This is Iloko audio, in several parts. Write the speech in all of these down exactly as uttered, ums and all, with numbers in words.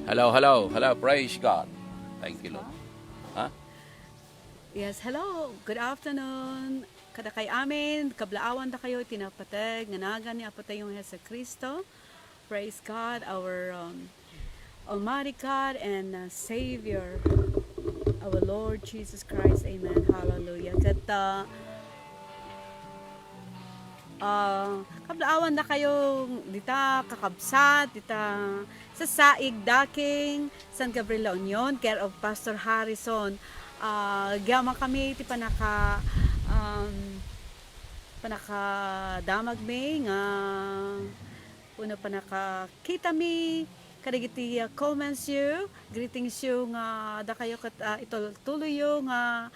Hello, hello, hello. Praise God. Thank you, Lord. Ha? Yes, hello. Good afternoon. Kadakay amin, kablaawan dakayo iti napateg nga nagan ni Apo tayo nga Jesu Cristo. Praise God, our, um, Almighty God and, uh, Savior, our Lord Jesus Christ. Amen. Hallelujah. Ket, uh, Ah, kablaawan dakayo dita kakabsat, dita sasaig daking San Gabriel La Union, care of Pastor Harrison. Ah, agyaman kami ti panaka-, um, panakadamagmi nga wenno panakakitami kadagiti, ah, comments yo, greetings yo nga dakayo ket, ah, itultuloyyo nga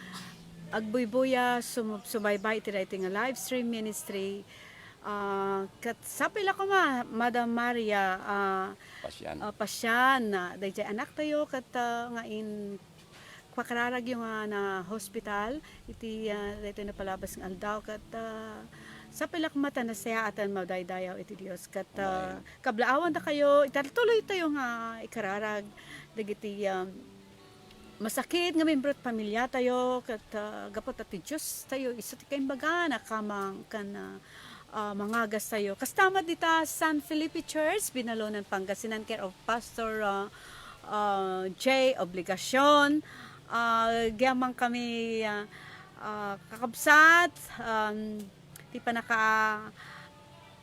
agbuybuya, sum-, subaybay iti daytoy nga live stream ministry. Ah, ket sapay la koma, Madam Maria, ah, Pasian. Ah, Pasian, ah, daydiay anaktayo ket, ah, nga in-, pakararagyo nga na-hospital iti, ah, daytoy napalabas nga aldaw ket, ah, sapay la koma ta nasayaat a madaydayaw iti Dios ket, ah, Amen. Kablaawan dakayo, itultuloytayo nga ikararag dagiti, um, masakit nga membro ti pamiliatayo ket, ah, gapu ta ti Diostayo isu ti kaimbagan a kamang ken, ah, ah, mangagastayo. Kasta met dita San Felipe Church, Binalonan, Pangasinan, care of Pastor, ah, ah, J Obligacion. Ah, agyaman kami, ah, ah, kakabsat, um, ti panaka-,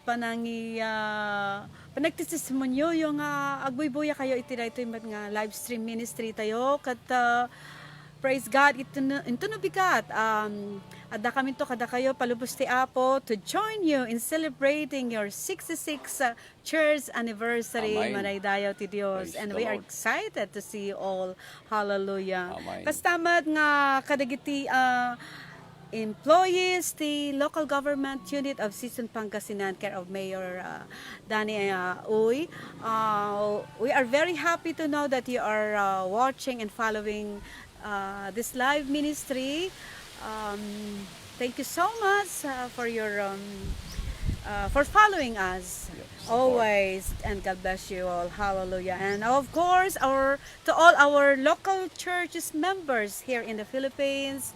panangi-, ah, panagtestimonioyo nga agbuybuya kayo iti daytoy met nga live stream ministry tayo. Ket, ah, praise God, ito no, into no bigat, um, adda kaminto kadakayo, palubos ti Apo, to join you in celebrating your sixty-six, ah, church anniversary. Amen. Madaydayaw ti Dios. Praise the Lord. And we are excited to see you all. Hallelujah. Amen. Kasta met nga kadagiti, ah, employees ti local government unit of Sison, Pangasinan, care of Mayor, ah, Danny, ah, Uy. Ah, we are very happy to know that you are, ah, watching and following, ah, this live ministry. Um, thank you so much, ah, for your, um, ah, for following us. Yes, of course. Always, and God bless you all. Hallelujah. And of course, our, to all our local churches members here in the Philippines,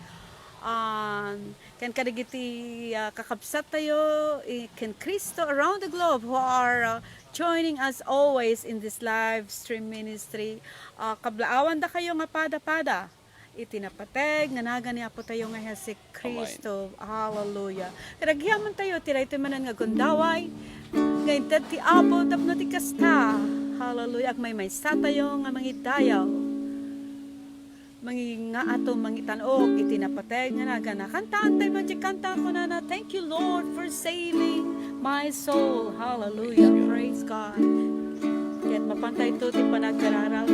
um, ken kadagiti, ah, kakabsat tayo, eh, ken Cristo around the globe who are, ah, joining us always in this live stream ministry. Ah, kablaawan dakayo nga pada-pada iti napateg nga nagan ni Apo tayo nga Jesu Cristo. Amen. Hallelujah. Ket agyaman tayo ti daytoy manen nga gundaway nga inted ti Apo tapno ti kasta. Hallelujah. Agmaymaysa tayo nga mangidayaw. Mangingaato, mangitan-ok iti napateg nga nagana. Kantaantay man ti kanta, kunana, "Thank you, Lord, for saving my soul." Hallelujah. Praise God. Ket mapantay to ti panagkararag.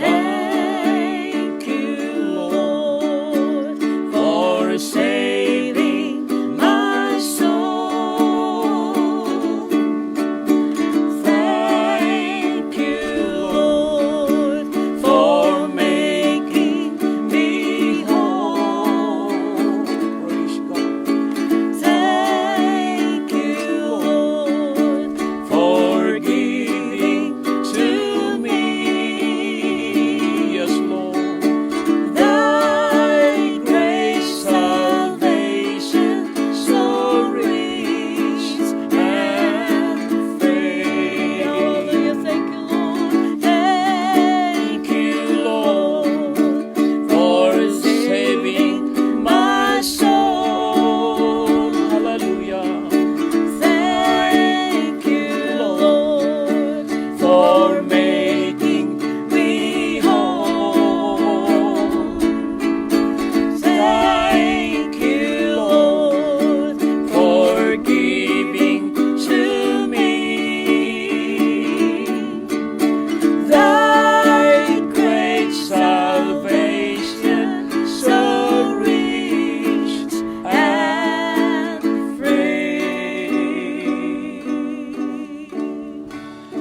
Thank you, Lord, for saving my soul. Thank you, Lord, for making me whole. Praise God. Thank you, Lord, for giving to me. Yes, Lord. Thy great salvation so rich and free. Hallelujah. Thank you, Lord. Thank you, Lord, for saving my soul. Hallelujah. Thank you, Lord, for making me whole. Thank you, Lord, for giving to me thy great salvation, so rich and free.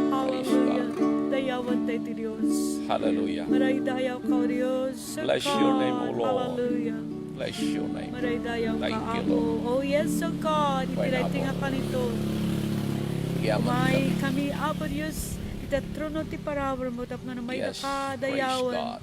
Praise God. Hallelujah. Dayawan tayo ti Dios. Hallelujah. Maraydayaw ka, O Dios. Bless your name, O Lord. Hallelujah. Bless your name. Maraydayaw ka, Apo. Thank you, Lord. Oh, yes, O God. Iti daytoy nga kanito. Yaman kami, Apo Dios, ita trono ti paraburmo tapno no maydaka dayawen.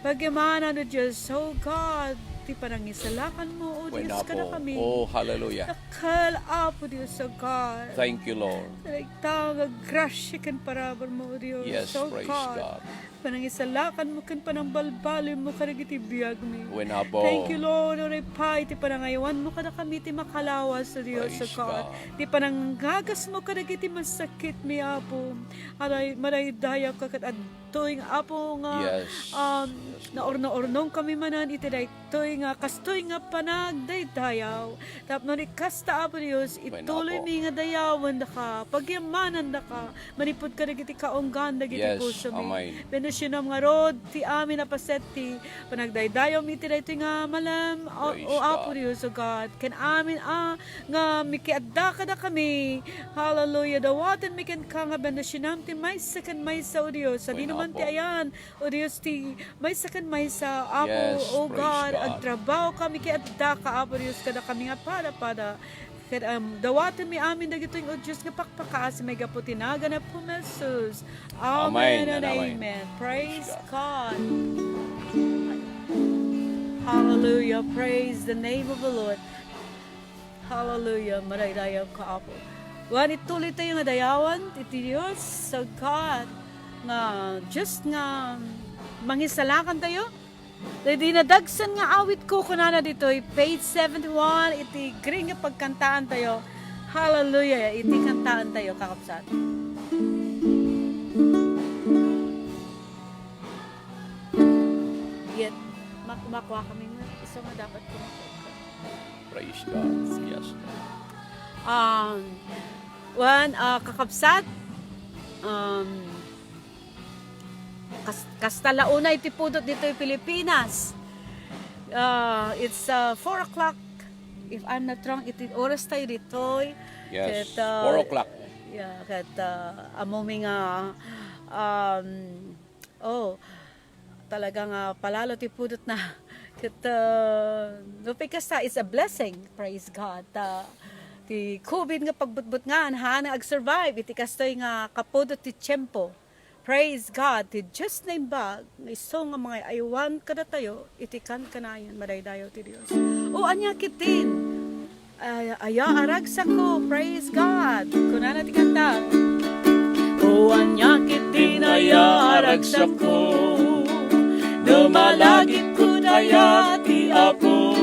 Pagyamanan, O Dios, O God, ti panangisalakanmo, O Dios, kadakami. Oh, hallelujah. Dakkel, Apo Dios, O God. Thank you, Lord. Dayta nga gracia ken paraburmo, O Dios, O God. Panangisalakanmo ken panangbalbalinmo kadagiti biagmi. Thank you, Lord, uray pay ti panangaywanmo kadakami ti makalawas, O Dios, O God. Ti panangagasmo kadagiti masakitmi, Apo. Aray, madaydayawka ket adtoy nga, Apo, nga, um, naurno-urnongkami manen iti daytoy nga, kastoy nga panagdaydayaw. Tapno ni kasta, Apo Dios, ituloymi nga dayawendaka, pagyamanandaka, manipud kadagiti kaunggan dagiti pusomi. Bendisionam ngarud ti amin a paset ti panagdaydayawmi iti daytoy nga malem, O, O Apo Dios, O God, ken amin a nga mikiadda kadakami. Hallelujah. Dawatenmi kenka nga bendisionam ti maysa ken maysa, O Dios. Sadino man ti ayan, O Dios, ti maysa ken maysa, Apo, O God, agtrabaho kami, kiadda ka, Apo Dios, kadakami nga pada-pada. Ket, um, dawatenmi amin dagitoy, O Dios, nga pakpakaasi maigapu ti nagan Apo Jesus. Amen and amen. Praise God. Hallelujah. Praise the name of the Lord. Hallelujah. Madaydayawka, Apo. Wen, ituloy tayo nga dayawan iti Dios, so God, nga just nga mangisalakan tayo. Daydi nadagsen nga awit ko, kunana ditoy, page seventy-one, iti green nga pagkantaan tayo. Hallelujah. Iti kantaan tayo, kakabsat. Yet, mak-, makwa kami nga isu nga dapat kumakot. Praise God. Yes. Um, wen, ah, kakabsat, um, kas-, kasta la unay ti pudot ditoy Pilipinas. Ah, it's, ah, four o'clock. If I'm not wrong, iti oras tayo ditoy. Yes, ket, ah, four o'clock. Yeah, ket, ah, ammomi nga, um, oh, talaga nga palalo ti pudotna. Ket, ah, no, kasta, it's a blessing. Praise God. Ta, ti COVID nga pagbutbutngan, haanna ag-survive iti kastoy nga kapudot ti tiempo. Praise God. Ti Dios naimbag nga isu nga mangay-aywan kadatayo iti kankanayon. Madaydayaw ti Dios. O, ania ketdin? Ay, aya a ragsakko, praise God. Kunana ti kanta. O, ania ketdin aya a ragsakko, no malagipko aya ti Apo.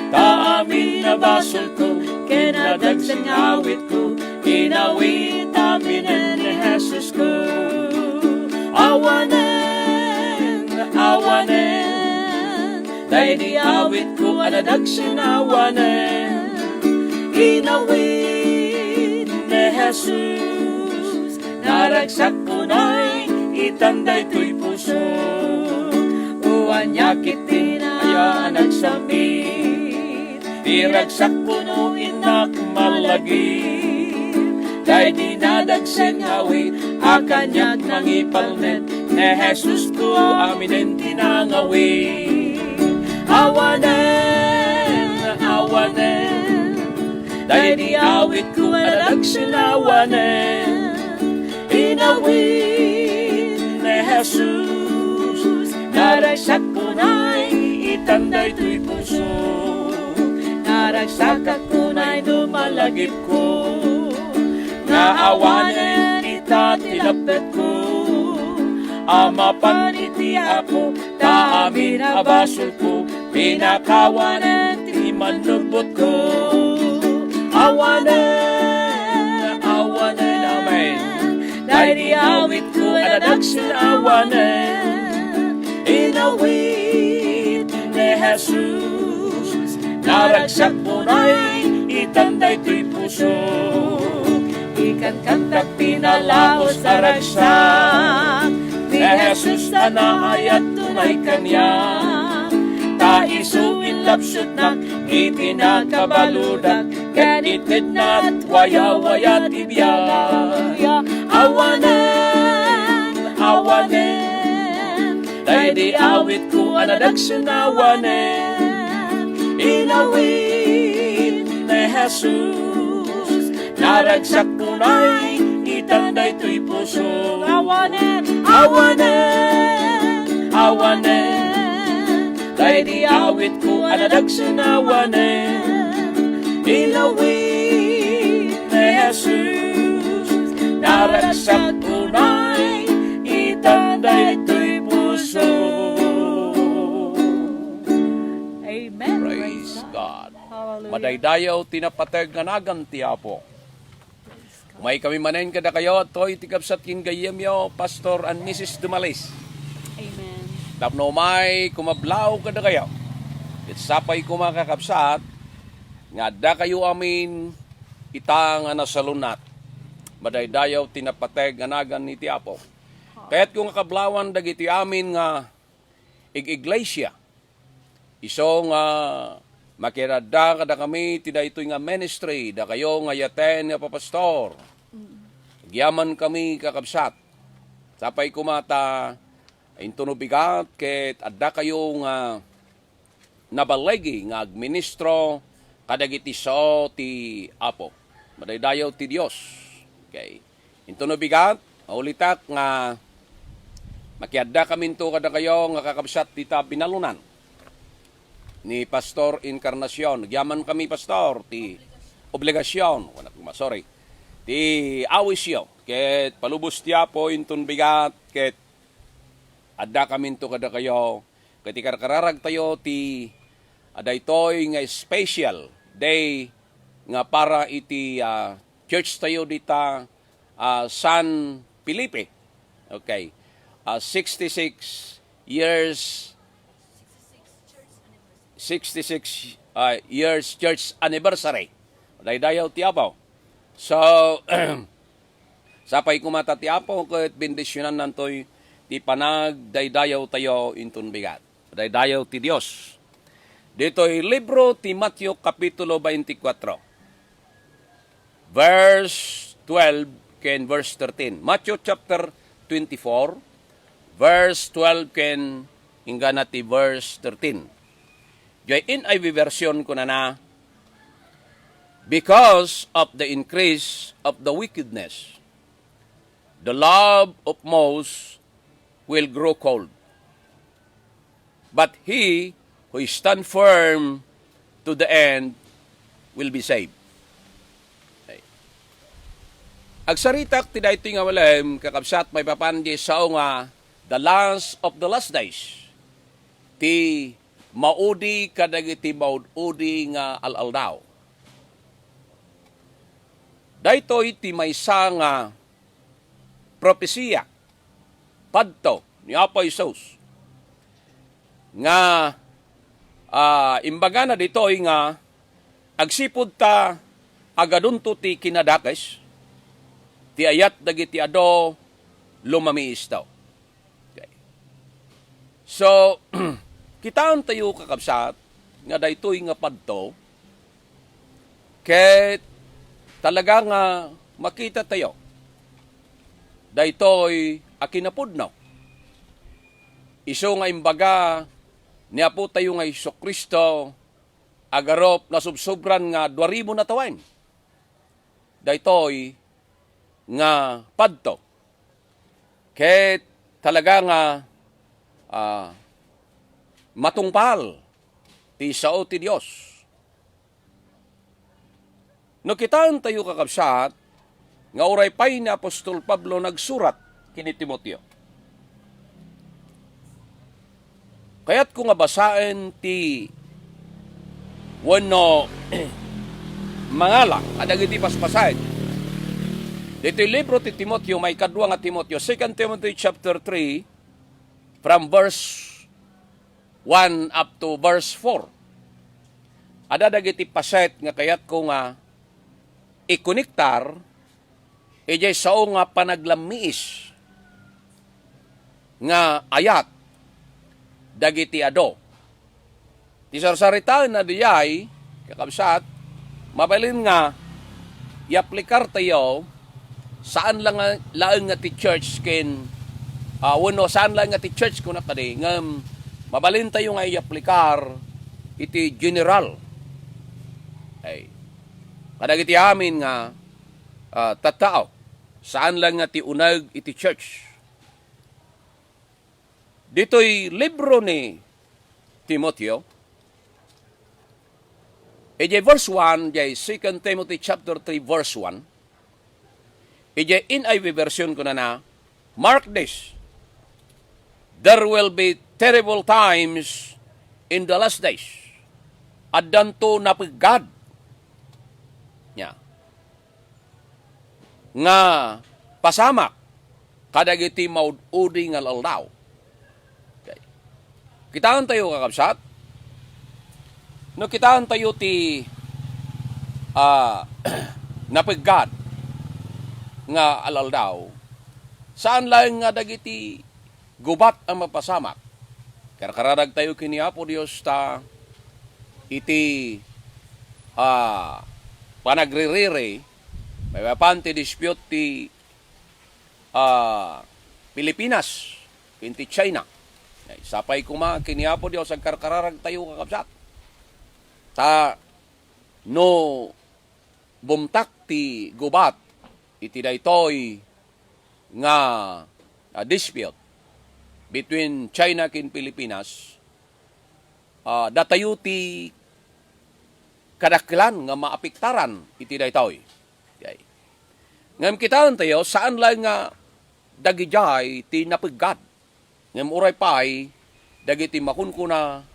Ta amin a basolko, ken nadagsen nga awitko, inawit aminen ni Jesusko. Awanen, awanen, daydi awitko a nadagsen awanen. Inawit ni Jesus, naragsakko nay itan daytoy puso. O, ania ketdin aya a nagsam-it, ti ragsakko no innak malagip. Daydi nadagsen nga awit a kaniak nangipalmet, ni Jesusko aminen ti nangawit. Awanen, awanen, daydi awitko a nadagsen awanen. Inawit ni Jesus, naragsakko nay itan daytoy puso. Naragsakak unay no malagipko, nga awanen ita ti lappetko. A mapan iti Apo, ta amin a basolko, pinakawanen ti mannubbotko. Awanen, awanen, amen. Daydi awitko a nadagsen awanen. Inawit ni Jesus, naragsakko nay itan daytoy puso. Ikankantak ti nalaus a ragsak ni Jesus a naayat unay kaniak. Ta isu inlapsutnak iti nakabaludak, ket itedna ti wayawaya ti biag. Awanen, awanen, daydi awitko a nadagsen awanen. Inawit ni Jesus, Naragsak unay itan daytoy puso. Awanen, awanen, awanen. Daydi awitko a nadagsen awanen. Inawit ni Jesus. Naragsak unay itan daytoy puso. Amen. Praise God. Hallelujah. Madaydayaw ti napateg nga nagan ti Apo. Umay kami manen kadakayo, toy ti kabsat ken gayyemyo, Pastor and Missus Dumalis. Amen. Tapno umay kumablaw kadakayo. Ket sapay koma, kakabsat, nga adda kayo amin ita nga nasalunat. Madaydayaw ti napateg nga nagan iti Apo. Kayatko nga kablawan dagiti amin nga ig-iglesia. Isu nga makiadda kadakami ti daytoy nga ministry, dakayo nga yaten nga papastor. Agyamankami, kakabsat. Sapay koma ta intono bigat ket adda kayo nga naballigi nga agministro kadagiti sao ti Apo. Madaydayaw ti Dios. Okay. Intono bigat, maulitak nga makiadda kaminto kadakayo nga kakabsat dita binalunan ni Pastor Encarnacion. Agyamankami, Pastor, ti obligasyon, wala, sorry, ti awisyo. Ket palubos ti Apo inton bigat, ket adda kaminto kadakayo. Ket ikarkararagtayo ti, ah, daytoy nga special day nga para iti, ah, church tayo dita, ah, San Felipe. Okay. Ah, sixty-six years, sixty-six, ah, years church anniversary. Daydayaw ti Apo. So, sapay koma ta ti Apo ket bendisionannantoy ti panagdaydayaw tayo inton bigat. Daydayaw ti Dios. Ditoy libro ti Mateo, Kapitulo twenty-four, verse twelve ken verse thirteen. Matthew chapter twenty-four, verse twelve ken inggana ti verse thirteen. Joy N I V version kunana, "Because of the increase of the wickedness, the love of most will grow cold. But he who stand firm to the end will be saved." Okay. Agsaritak ti daytoy nga malem, kakabsat, maipapan di sao nga the last of the last days. Ti maudi kadagiti maud-udi nga al-aldaw. Daytoy ti maysa nga propesiya padto ni Apo Jesus nga, ah, imbagana ditoy nga agsipud ta agadunto ti kinadakes, ti ayat dagiti adu lumamiisto. Okay. So, kitaentayo, kakabsat, nga daytoy nga padto, ket talaga nga makitatayo daytoy a kinapudno. Isu nga imbaga ni Apotayo nga Jesu-Cristo, agarup, nasubsobran nga dua ribu natawen. Daytoy nga padto. Ket talaga nga, ah, matungpal ti sao ti Dios. No kitaentayo, kakabsat, nga uray pay ni apostol Pablo nagsurat ken ni Timoteo. Kayatko nga basaen ti wenno mangala kadagiti paspasaen. Ditoy libro ti Timoteo, maikadua nga Timoteo, Second Timothy chapter three, from verse one up to verse four. Adda dagiti paset nga kayatko nga ikonektar idiay sao nga panaglammiis nga ayat dagiti adu. Ti sarsaritaenna diay, kakabsat, mabalin nga iaplikartayo, saan la nga, laeng nga ti church ken, ah, wenno saan laeng nga ti church, kuna kadi, ngem mabalintayo nga iaplikar iti general. Ay, kadagiti amin nga ah, tattao. Saan lang nga ti uneg iti church. Ditoy libro ni Timoteo, idiay verse one, diay Second Timothy chapter three, verse one, idiay N I V version kunana, "Mark this, there will be terrible times in the last days." Addanto napeggad. Nya. Nga pasamak kadagiti maud-udi nga al-aldaw. Okay. Kitaentayo, kakabsat, no kitaentayo ti, ah, napeggad nga al-aldaw, saan laeng nga dagiti gubat a mapasamak. Karkararagtayo ken ni Apo Dios ta iti, ah, panagririri, maipapan ti dispute ti, ah, Pilipinas ken ti China. Ay, sapay koma ken ni Apo Dios, agkarkararagtayo, kakabsat. Ta no bumtak ti gubat iti daytoy nga, ah, dispute between China ken Pilipinas, ah, datayo ti kadakkelan nga maapektaran iti daytoy. Okay. Ngem kitaentayo, saan laeng nga dagidiay ti napeggad. Ngem uray pay dagiti makunkuna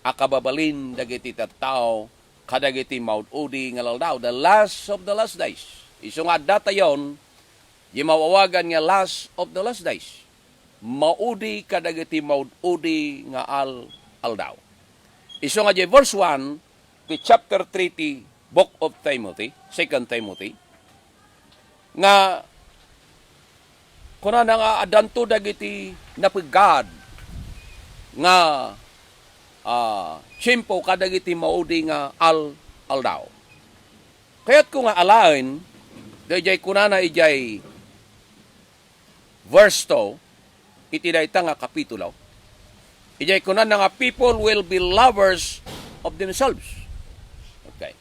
a kababalin dagiti tattao kadagiti maud-udi nga al-aldaw, the last of the last days. Isu nga addatayon, di mawawagan nga last of the last days. Maudi kadagiti maud-udi nga al-, aldaw. Isu nga di verse one ti chapter three ti Book of Timothy, Second Timothy, nga kunana nga addanto dagiti napeggad nga, ah, tiempo kadagiti maudi nga al-, aldaw. Kayatko nga alaen, daydiay kunana idiay verse two, iti dayta nga kapitulo, idiay kunana nga, "People will be lovers of themselves." Okay.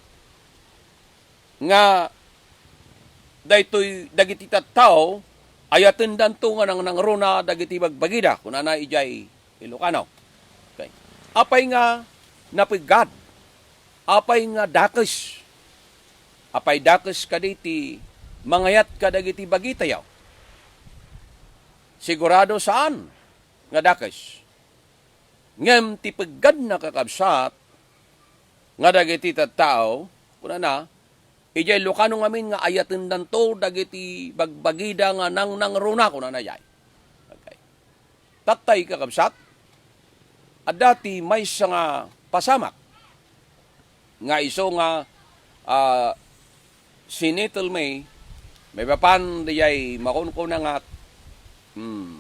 Nga daytoy dagiti tattao, ayatendanto nga nangnangruna dagiti bagbagida, kunana idiay Ilocano. Okay. Apay nga napeggad? Apay nga dakes? Apay dakes kadi ti mangayat kadagiti bagitayo? Sigurado saan nga dakes. Ngem ti peggadna, kakabsat, nga dagiti tattao, kunana, idiay Ilocano ngamin nga ayatendanto dagiti bagbagida nga nangnangruna, kunana idiay. Okay. Tattay, kakabsat, adda ti maysa nga pasamak nga isu nga, ah, sinettle mi, maipapan diay makunkuna nga, hmm,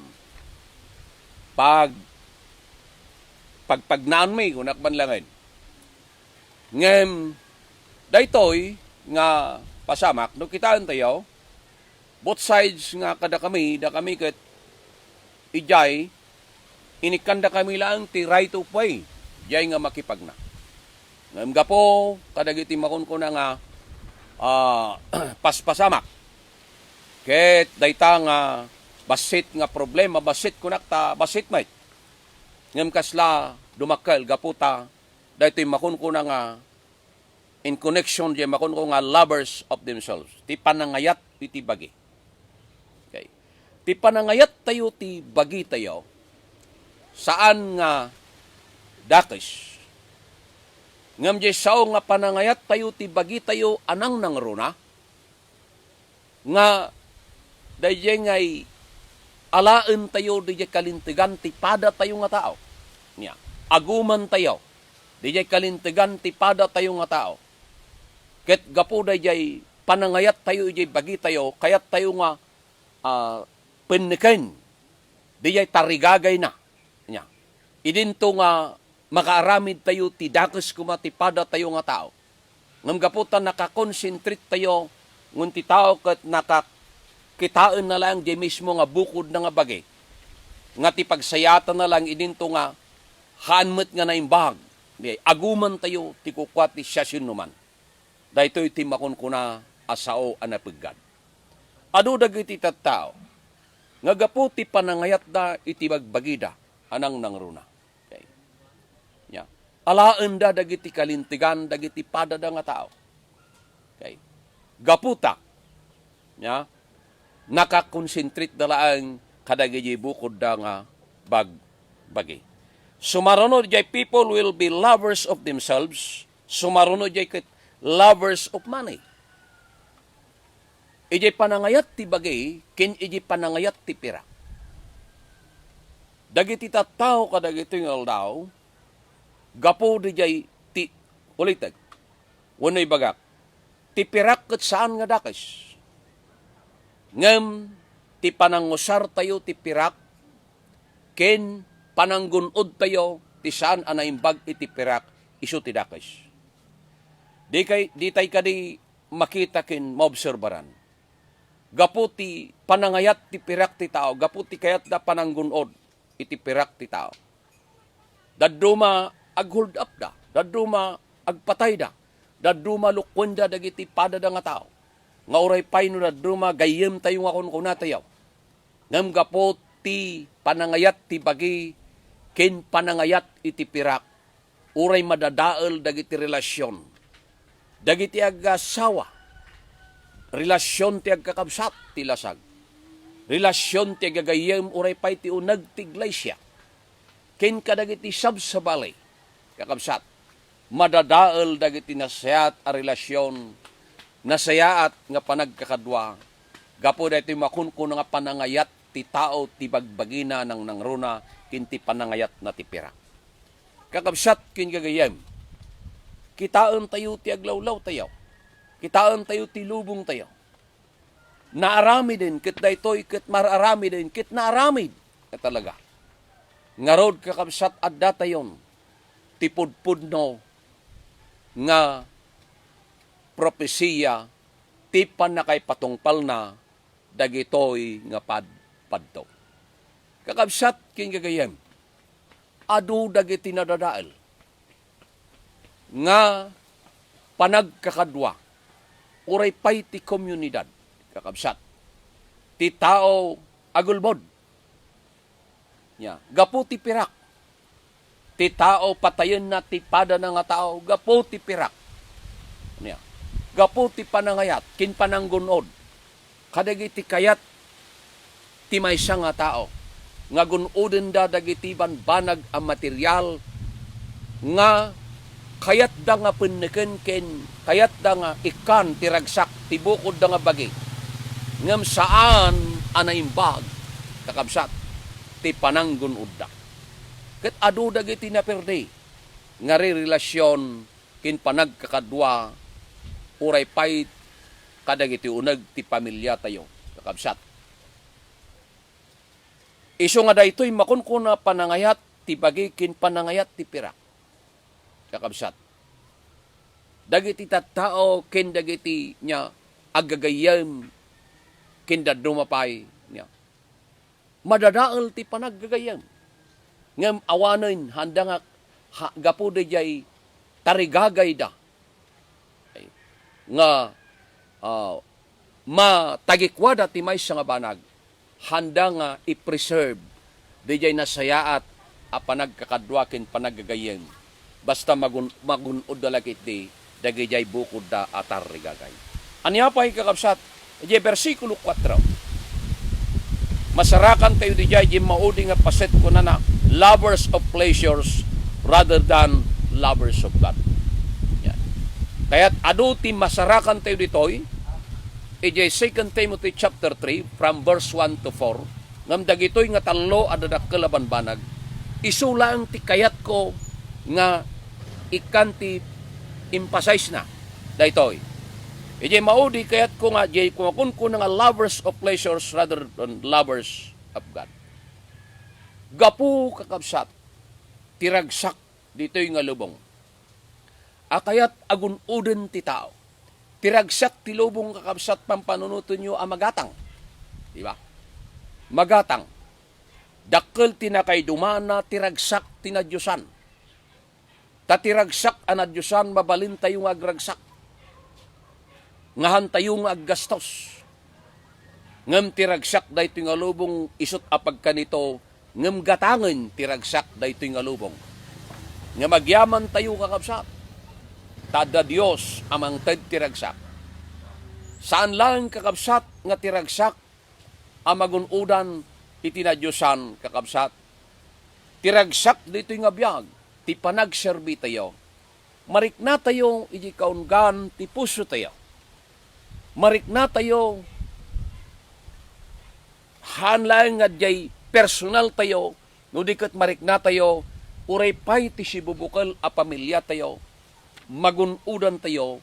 pag-, pagpagnaan mi, kunak man langen. Ngem daytoy nga pasamak, no kitaentayo, both sides nga kadakami, dakami ket idiay, inikkandakami laeng ti right of way, diay nga makipagna. Ngem gapu kadagiti makunkuna nga, ah, paspasamak, ket dayta nga bassit nga problema, bassit kunak ta bassit met. Ngem kasla dumakkel gapu ta daytoy makunkuna nga in connection diay makunkuna nga lovers of themselves, ti panangayat iti bagi. Okay. Ti panangayattayo ti bagitayo, saan nga dakes. Ngem diay sao nga panangayattayo ti bagitayo a nangnangruna, nga daydiay ngay alaentayo diay kalintegan ti padatayo nga tao. Nia, agumantayo diay kalintegan ti padatayo nga tao. Ket gapu daydiay panangayattayo idiay bagitayo, kayattayo nga, ah, penneken diay tarigagayna. Nia, idinto nga makaaramidtayo ti dakes koma ti padatayo nga tao. Ngem gapu ta nakakonsentrate tayo, ngem ti tao ket nakakitaenna laeng diay mismo nga bukodna nga bagi, nga ti pagsayaatanna laeng idinto nga haan met nga naimbag, di agumantayo ti kukua ti siasinoman. Daytoy ti makunkuna a sao a napeggad. Adu dagiti tattao nga gapu ti panangayatda iti bagbagida a nangnangruna. Okay. Nya, alaenda dagiti kalintegan dagiti padada nga tao. Okay. Gaputa, nya, nakakonsentrate da laeng kadagiti bukodda nga bagbagi. Sumaruno, jay people will be lovers of themselves. Sumaruno, jay ket lovers of money. Idiay panangayat ti bagi ken idiay panangayat ti pirak. Dagiti tattao kadagitoy nga aldaw, gapu didiay ti, ulitek, wenno ibagak, ti pirak ket saan nga dakes. Ngem ti panangusartayo ti pirak ken pananggun-odtayo ti saan a naimbag iti pirak isu ti dakes. Di kay, ditay kadi makita ken maobserbaran. Gapu ti panangayat ti pirak ti tao, gapu ti kayatda pananggun-od iti pirak ti tao. Dadduma ag-hold up da, dadduma agpatayda, dadduma lukkuenda dagiti padada nga tao. Nga uray pay no dadduma gayyemtayo nga kunkunatayo. Ngem gapu ti panangayat ti bagi ken panangayat iti pirak, uray madadael dagiti relasion. Dagiti agassawa, relasion ti agkakabsat ti lasag. Relasion ti agagayyem uray pay ti uneg ti iglesia. Ken kadagiti sabsabali, kakabsat, madadael dagiti nasayaat a relasion, nasayaat nga panagkakadua, gapu daytoy makunkuna nga panangayat ti tao ti bagbagina nangnangruna ken ti panangayatna ti pirak. Kakabsat ken gagayyem, kitaentayo ti aglawlawtayo. Kitaentayo ti lubongtayo. Naaramiden ket daytoy ket mar-aramiden ket naaramid nga talaga. Ngarud, kakabsat, addatayon ti pudpudno nga propesiya ti pannakaipatungpalna dagitoy nga padpadto. Kakabsat ken gagayyem, adu dagiti nadadael nga panagkakadua, uray pay ti komunidad, kakabsat, ti tao agulbod. Nya, gapu ti pirak, ti tao patayenna ti padana nga tao gapu ti pirak. Nya, gapu ti panangayat ken pananggun-od kadagiti kayat ti maysa nga tao nga gun-odenda dagiti banbanag a material nga kayatda nga penneken ken kayatda nga ikkan ti ragsak ti bukodda nga bagi. Ngem saan a naimbag, kakabsat, ti pananggun-odda. Ket adu dagiti naperdi nga rerelasion ken panagkakadua, uray pay kadagiti uneg ti pamiliatayo, kakabsat. Isu nga daytoy makunkuna panangayat ti bagi ken panangayat ti pirak, kakabsat. Dagiti tattao ken dagiti nia aggagayyem ken dadduma pay nia madadael ti panaggagayyem. Ngem awanen, haanda nga, ha, gapu daydiay tarigagayda nga, ah, matagikuada ti maysa nga banag, haanda nga i-preserve daydiay nasayaat a panagkakadua ken panaggagayyem. Basta magun-, magun-odda la ketdi dagidiay bukodda a tarigagay. Ania pay, kakabsat? Idiay bersikulo kuatro, masarakan tayo didiay, di maudi nga paset, kunana, "Lovers of pleasures rather than lovers of God." Yan. Kayat adu ti masarakan tayo ditoy, idiay Second Timothy chapter three, from verse one to four, ngem dagitoy nga tallo a dadakkel a banbanag, isu laeng ti kayatko nga ikkan ti emphasize na daytoy. Idiay maudi, kayatko nga, diay kumakunkuna nga lovers of pleasures rather than lovers of God. Gapu, kakabsat, ti ragsak ditoy nga lubong a kayat agun-oden ti tao. Ti ragsak ti lubong, kakabsat, pampanunotenyo a magatang. Di ba? Magatang. Dakkel ti nakaidumana ti ragsak ti nadiosan. Ta ti ragsak a nadiosan, mabalintayo nga agragsak. Nga haantayo nga aggastos. Ngem ti ragsak daytoy nga lubong, isut' a pagkanito, ngem gatangen ti ragsak daytoy nga lubong. Ngem agyamantayo, kakabsat, ta adda Dios a mangted ti ragsak. Saan laeng, kakabsat, nga ti ragsak a magun-odan iti nadiosan, kakabsat. Ti ragsak ditoy nga biag, ti panagserbitayo. Mariknatayo iti kaunggan ti pusotayo. Mariknatayo haan laeng nga diay personaltayo, no di ket mariknatayo, uray pay ti sibubukel a pamiliatayo, magun-odantayo,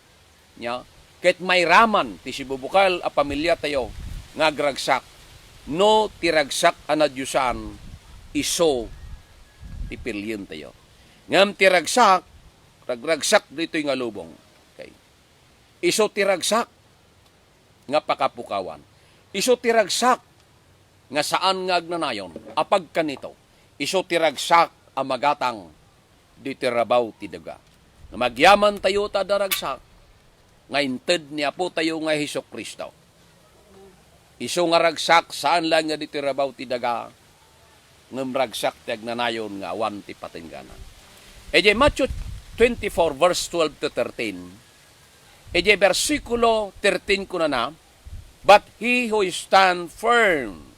nia, ket mairaman ti sibubukel a pamiliatayo nga agragsak, no ti ragsak a nadiosan, isu ti pilientayo. Ngem ti ragsak, ragragsak ditoy nga lubong. Okay. Isu ti ragsak nga pakapukawan. Isu ti ragsak nga saan nga agnanayon. Apagkanito, isu ti ragsak a magatang ditoy rabaw ti daga. Ngem agyamantayo ta adda ragsak nga inted ni Apotayo nga Jesu-Cristo. Isu nga ragsak, saan laeng nga ditoy rabaw ti daga, ngem ragsak ti agnanayon nga awan ti patenggana. Idiay Matthew twenty-four, verse twelve to thirteen, idiay bersikulo thirteen kunana, "But he who stand firm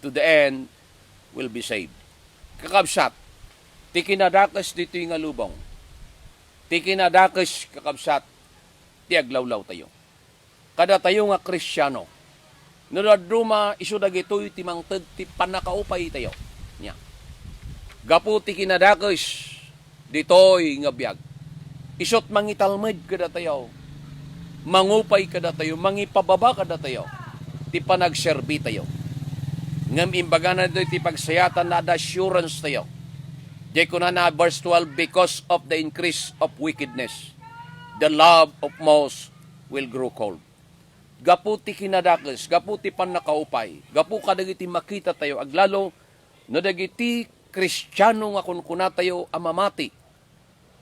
to the end will be saved." Kakabsat, ti kinadakes ditoy nga lubong, ti kinadakes, kakabsat, ti aglawlawtayo. Kadatayo nga Kristiano, no dadduma, isu dagitoy ti mangted ti pannakaupaytayo. Nia, gapu ti kinadakes ditoy nga biag, isut' mangitalmed kadatayo, mangupay kadatayo, mangipababa kadatayo ti panagserbitayo. Ngem imbagana ditoy ti pagsayaat nga adda assurance tayo. Diay kunana, verse twelve, "Because of the increase of wickedness, the love of most will grow cold." Gapu ti kinadakes, gapu ti pannakaupay, gapu kadagiti makitatayo, aglalo no dagiti Kristiano nga kunkunatayo a mamati,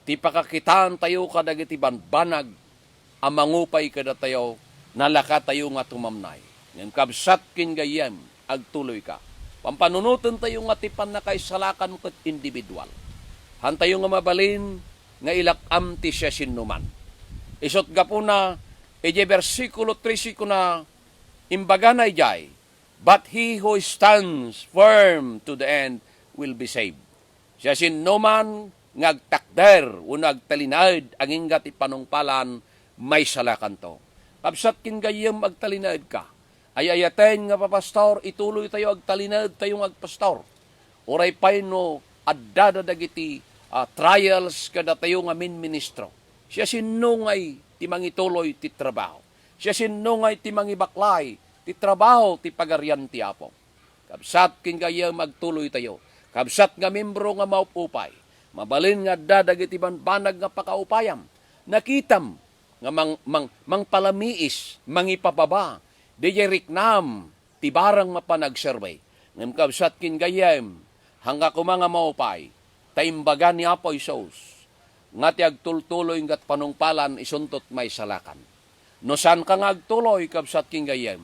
ti pakakitaantayo kadagiti banbanag a mangupay kadatayo, nalakatayo nga tumamnay. Ngem kabsat ken gayyem, agtuloyka. Pampanunotentayo nga ti pannakaisalakan ket individual. Hantayo nga mabalin nga ilak-am ti siasinoman. Isut' gapuna, idiay bersikulo trese kuna, imbagana idiay, "But he who stands firm to the end will be saved." Siasinoman nga agtakder wenno agtalinaed agingga ti panungpalan, maisalakanto. Kabsat ken gayyem, agtalinaedka. Ay-ayaten nga papastor, ituloytayo, agtalinaedtayo nga agpastor. Uray pay no addada dagiti, ah, trials kadatayo nga minministro. Siasino ngay ti mangituloy ti trabaho? Siasino ngay ti mangibaklay ti trabaho ti Pagarian ti Apo? Kabsat ken gayyem, agtuloytayo. Kabsat nga membro nga maup-upay, mabalin nga adda dagiti banbanag nga pakaupayam. Nakitam nga mang-, mang-, mangpalamiis, mangipababa, diay riknam ti barang mapan agserbi. Ngem kabsat ken gayyem, hangka koma nga maupay, ta imbaga ni Apo Jesus nga ti agtultuloy nga panungpalan isunto ti maisalakan. No saanka nga agtuloy, kabsat ken gayyem,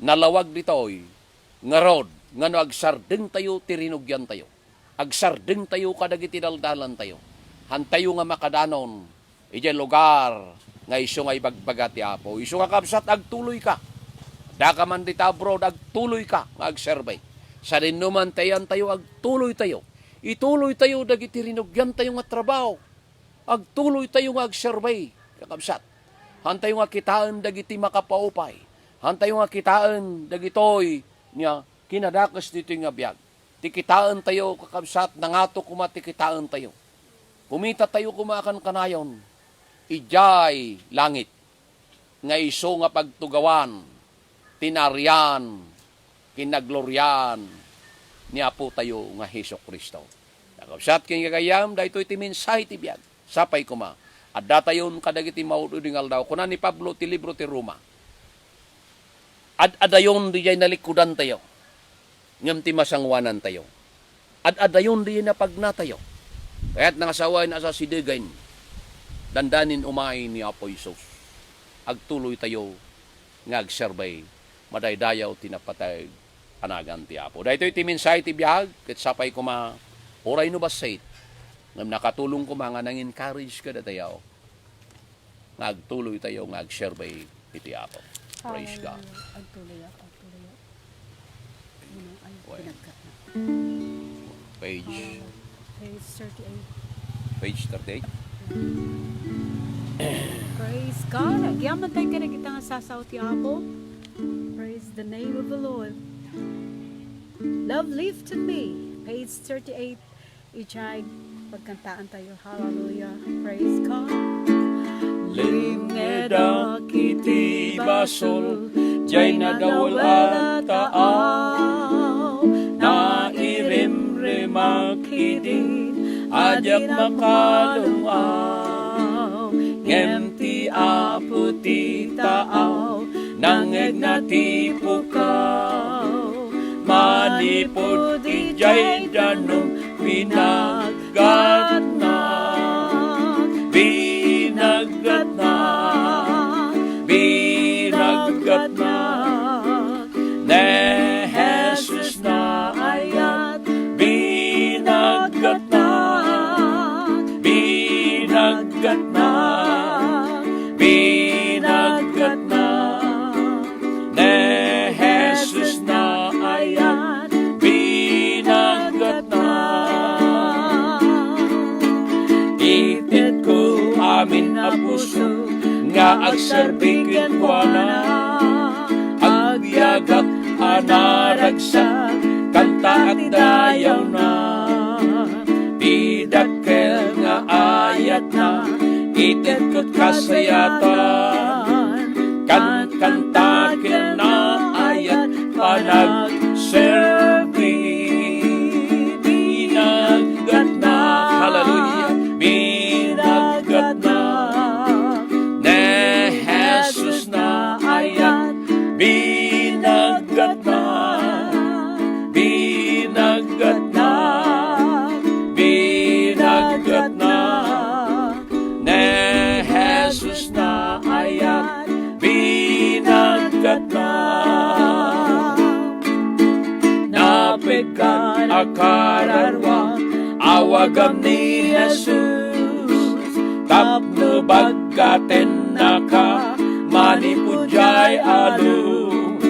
nalawag ditoy ngarud nga no agsardengtayo ti rinugiantayo, agsardengtayo kadagiti daldalantayo, hantayo nga makadanon idiay lugar nga isu nga ibagbaga ti Apo. Isu nga, kabsat, agtuloyka. Daka man dita abroad, agtuloyka nga agserbi. Sadinoman ti ayantayo, agtuloytayo. Ituloytayo dagiti rinugiantayo nga trabaho. Agtuloytayo nga agserbi, kakabsat. Hantayo nga kitaen dagiti makapaupay. Hantayo nga kitaen dagitoy nga kinadakes ditoy nga biag. Ti kitaentayo, kakabsat, nangato koma ti kitaentayo. Kumitatayo koma a kankanayon idiay langit nga isu nga pagtugawan ti naarian ken nagloriaan ni Apotayo nga Jesu-Cristo. Kakabsat ken gagayyem, daytoy ti mensahe ti biag. Sapay koma, addatayon kadagiti maud-uding aldaw. Kuna ni Pablo ti libro ti Roma, "Ad-adayon diay nalikudantayo, ngem ti masangoanantayo, ad-adayon diay napagnatayo." Kayat nga sawen a sasidegen, dandanin umay ni Apo Jesus. Agtuloytayo nga agserbi madaydayaw ti napateg a nagan ti Apo. Daytoy ti mensahe ti biag, ket sapay koma, uray no bassit, ngem nakatulong koma nga nang-encourage kadatayo nga agtuloy tayo nga agserbi iti Apo. Praise God. Hallelujah. Agtuloy ako, agtuloy ako. Ano, ay, Well. Pinagkat na. Page. Hallelujah. Page thirty-eight. Page thirty-eight. Praise God. Agyaman tayo kadagita nga sasao ti Apo. Praise the name of the Lord. Love lifted me. Page thirty-eight. Ijay, pagkantaan tayo. Hallelujah. Praise God. Limngedak iti basol, jay nadawel a taaw, nairimrimak idi, a diak makalum-aw. Ngem ti Apo ti taaw, nangngegna ti pukaw. Manipud idiay danum, binaggatnak, binaggatnak, binaggatnak. Ne Jesus naayat, binaggatnak, binaggatnak, binaggatnak. Ne Jesus naayat, binaggatnak. Itedko amin a puso nga agserbi kenkuana. Agbiagak a naragsak, kanta ti dayawna. Ti dakkel nga ayatna, itedko ti kasayatan. Kankanta ken naayat panagserbi. Binaggatnak, hallelujah, binaggatnak. Ne Jesus naayat, binaggatnak, binaggatnak, binaggatnak. Ne Jesus naayat, binaggatnak. Napegkan a kararua, awagam ni Jesus, tapno baggatennaka manipud diay alum.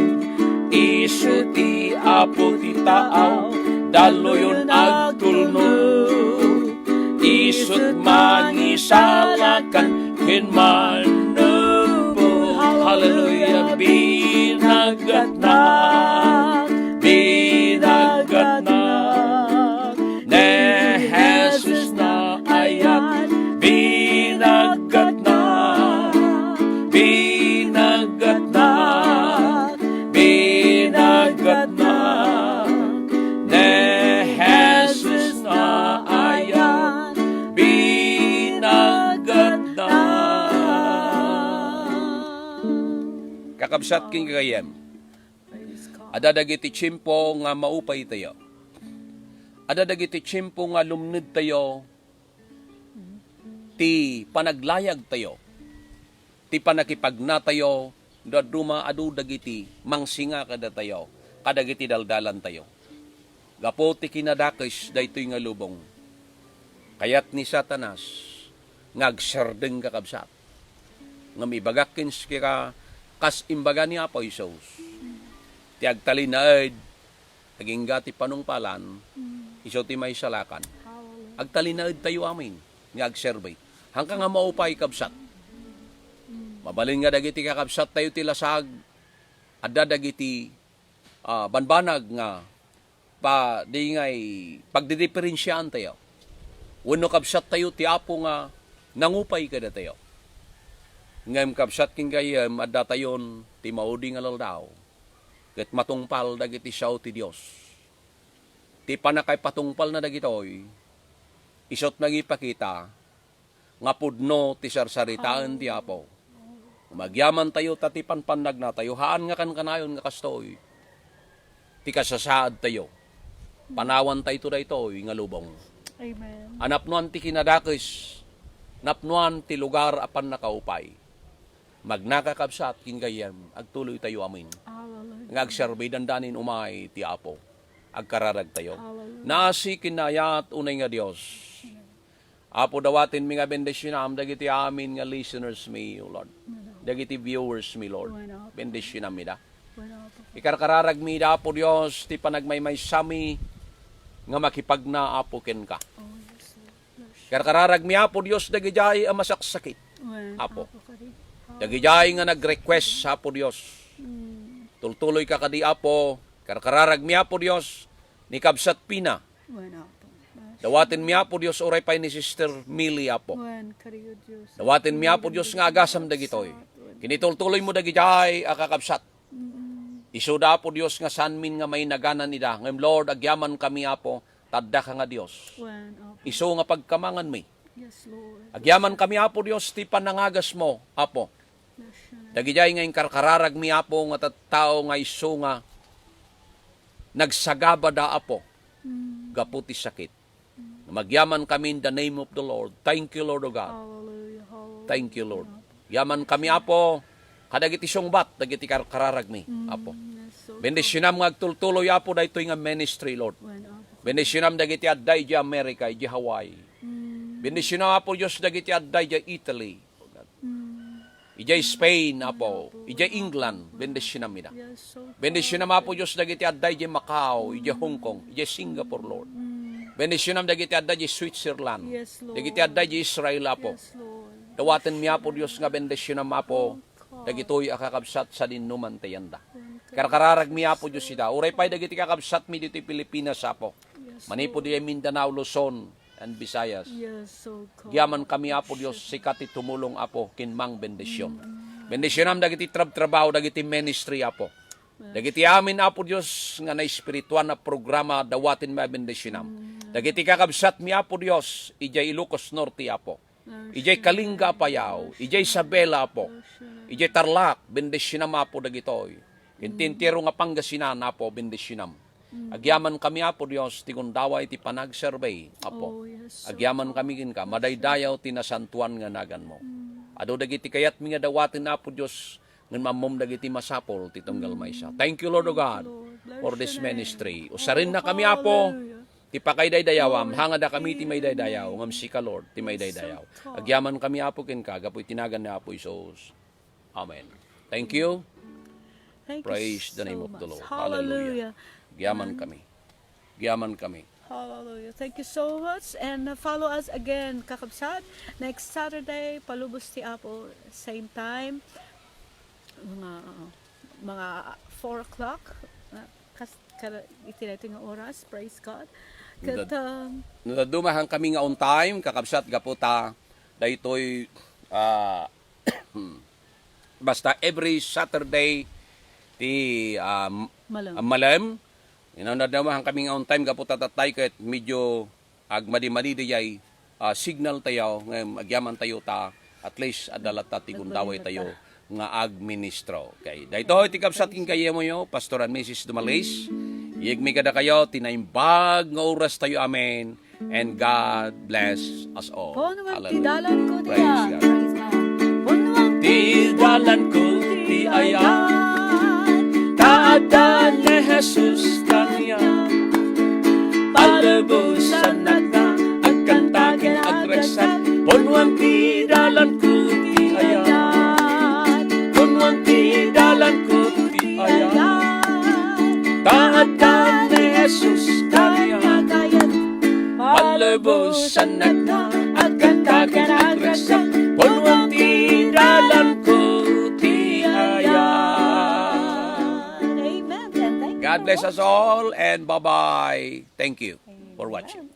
Isu ti Apo ti taaw, daluyon agtulnog. Isut' mangisalakan ken mannubo. Hallelujah. Binaggatnak, binaggatnak. Ne Jesus naayat, binaggatnak, binaggatnak, binaggatnak. Ne Jesus naayat, binaggatnak. Kakabsat ken gagayyem, adda dagiti tiempo nga maupaytayo. Adda dagiti tiempo nga lumnedtayo ti panaglayagtayo, ti pannakipagnatayo, dadduma adu dagiti mangsinga kadatayo, kadagiti daldalantayo. Gapu ti kinadakes daytoy nga lubong, kayat ni Satanas nga agsardeng, kakabsat. Ngem ibagak kenka, kas imbaga ni Apo Jesus, ti agtalinaed agingga ti panungpalan, isu ti maisalakan. Hallelujah. Agtalinaedtayo amin nga agserbi. Haanka nga maupay, kabsat. Mabalin nga dagiti kakabsattayo ti lasag, adda dagiti, ah, banbanag nga pa-, di ngay pagdidiferensiaantayo. Wenno kabsattayo ti Apo nga nangupay kadatayo. Ngem kabsat ken gayyem, addatayon ti maudi nga laldaw. Ket matungpal dagiti sao ti Dios. Ti pannakaipatungpalna dagitoy, isut' mangipakita nga pudno ti sarsaritaen ti Apo. Agyamantayo ta ti panpannagnatayo, haan nga kankanayon nga kastoy ti kasasaadtayo. Panawantayto daytoy nga lubong. Amen. A napnoan ti kinadakes, napnoan ti lugar a pannakaupay. Magnaka, kabsat ken gayyem, agtuloytayo amin. Hallelujah. nga agserbi, dandanin umay ti Apo. Agkararagtayo. Hallelujah. Naasi ken naayat unay nga Dios. Apo, dawatenmi nga bendisionam dagiti amin nga listeners mi, O Lord. Dagiti viewers mi, Lord. Bueno, Apo. Bendisionam ida. Bueno, Apo. Ikarkararagmi ida, Apo Dios, ti panagmaymaysami nga makipagna, Apo, kenka. Oh, yes, Lord. Bless you. Ikarkararagmi, Apo Dios, dagidiay a masaksakit, Bueno, Apo. Apo, kadi. Dagidiay nga nag-request, Apo Dios. Mm. Tultuloyka kadi, Apo. Ikarkararagmi, Apo Dios, ni Kabsat Pina. Wen, Apo. Dawatenmi, Apo Dios, uray pay ni Sister Millie, Apo. Wen, kadi, O Dios. Dawatenmi, Apo Dios, nga agasam dagitoy. Wen. Kinitultuloymo dagidiay a kakabsat. Mm-mm. Isuda, Apo Dios, nga saanmin nga mainaganan ida. Ngem, Lord, agyamankami, Apo, ta addaka nga Dios. Wen, Apo. Isu nga pagkamanganmi. Yes, Lord. Agyamankami, Apo Dios, ti panangagasmo, Apo. Yes, Lord. Dagidiay nga inkarkararagmi, Apo, nga tattao nga isu nga nagsagabada, Apo, Mm. gapu ti sakit. Mm. Agyamankami in the name of the Lord. Thank you, Lord, O God. Hallelujah, hallelujah. Thank you, Lord. Agyamankami, Apo, kadagiti sungbat, dagiti karkararagmi, Mm, Apo. Yes, Lord. Bendisionam nga agtultuloy, Apo, daytoy nga ministry, Lord. Wen, Apo. Bendisionam dagiti adda idiay America, idiay Hawaii. Mm. Bendisionam, Apo Dios, dagiti adda idiay Italy. Mm. Idiay Spain, Apo. Apo. Idiay England, bendisionam ida. Yes, Lord. Bendisionam, Apo Dios, dagiti adda idiay Macau, idiay Hong Kong, idiay Singapore, Lord. Mm. Bendisionam dagiti adda idiay Switzerland. Yes, Lord. Dagiti adda idiay Israel, Apo. Yes, Lord. Dawatenmi, Apo Dios, nga bendisionam, Apo. Oh, God. Dagitoy a kakabsat sadinoman ti ayanda. Oh, God. Karkararagmi, Apo Dios, ida. Uray pay dagiti kakabsatmi ditoy Pilipinas, Apo. Yes, Lord. Manipud idiay Mindanao, Luzon, and Visayas. Yes, oh God. Agyamankami, Apo Dios, sika ti tumulong, Apo, ken mangbendision. Mm. Bendisionam dagiti trabtrabaho, dagiti ministry, Apo. Yes. Dagiti amin, Apo Dios, nga naespirituan a programa, dawatenmi a bendisionam. Mm. Dagiti kakabsatmi, Apo Dios, idiay Ilocos Norte, Apo. Yes, idiay Kalinga, Lord. Apayao, yes, idiay Lord. Isabela, Apo. Yes, Lord. Idiay Tarlac, bendisionam, Apo, dagitoy. Ken ti Mm. entero nga Pangasinan, Apo, bendisionam. Mm. Agyamankami, Apo Dios, ti gundaway ti panagserbi, Apo. Oh, yes, so Agyamankami kenka, madaydayaw ti nasantoan nga naganmo. Mm. Adu dagiti kayatmi nga dawaten, Apo Dios, ngem ammom dagiti masapul ti tunggal Mm. maysa. Thank you, Lord, O God, Thank you, Lord. Bless for this your name. Ministry. Oh, usarennakami, Apo, hallelujah. Ti pakaidaydayaw, Glory. Amhangada kami ti maidaydayaw, ngem sika, Lord, ti maidaydayaw. Yes, so God. Agyamankami, Apo, kenka, gapu iti nagan ni Apo Jesus. Amen. Thank you. Thank you so much. Praise the name of the Lord. Hallelujah. Hallelujah. Agyamankami. Agyamankami. Hallelujah. Thank you so much. And, uh, follow us again, kakabsat. Next Saturday, palubos ti Apo, same time. Mga, mga four o'clock. Uh, kas-, kada, iti daytoy nga oras. Praise God. Ket, Nad-, um, nadumahang kami nga on time, kakabsat, gapu ta daytoy, ah, basta every Saturday ti, ah, m-, Malem. Ah, malem. Inanadamahan kami nga on time gapu ta tatay ket medyo agmadi-madi dayay, ah, signal tayo, ngem agyaman tayo ta at least adda latta ti gundaway tayo nga agministro. Okay. Daytoy ti kabsat ken kayemo yo, Pastor and Missus Dumalis. Iyegmi kadakayo ti naimbag nga oras tayo. Amen. And God bless us all. Hallelujah. Praise God. Ti dalanko ti ayat, ta adda ni Jesus kaniak. Palubosannak nga agkanta ken agragsak, punnoan ti dalanko ti ayat. Punnoan ti dalanko ti ayat, ta adda ni Jesus kaniak. Palubosannak nga agkanta ken agragsak, punnoan ti dalanko ti ayat. Amen. And thank you. God bless us all and bye-bye. Thank you for watching.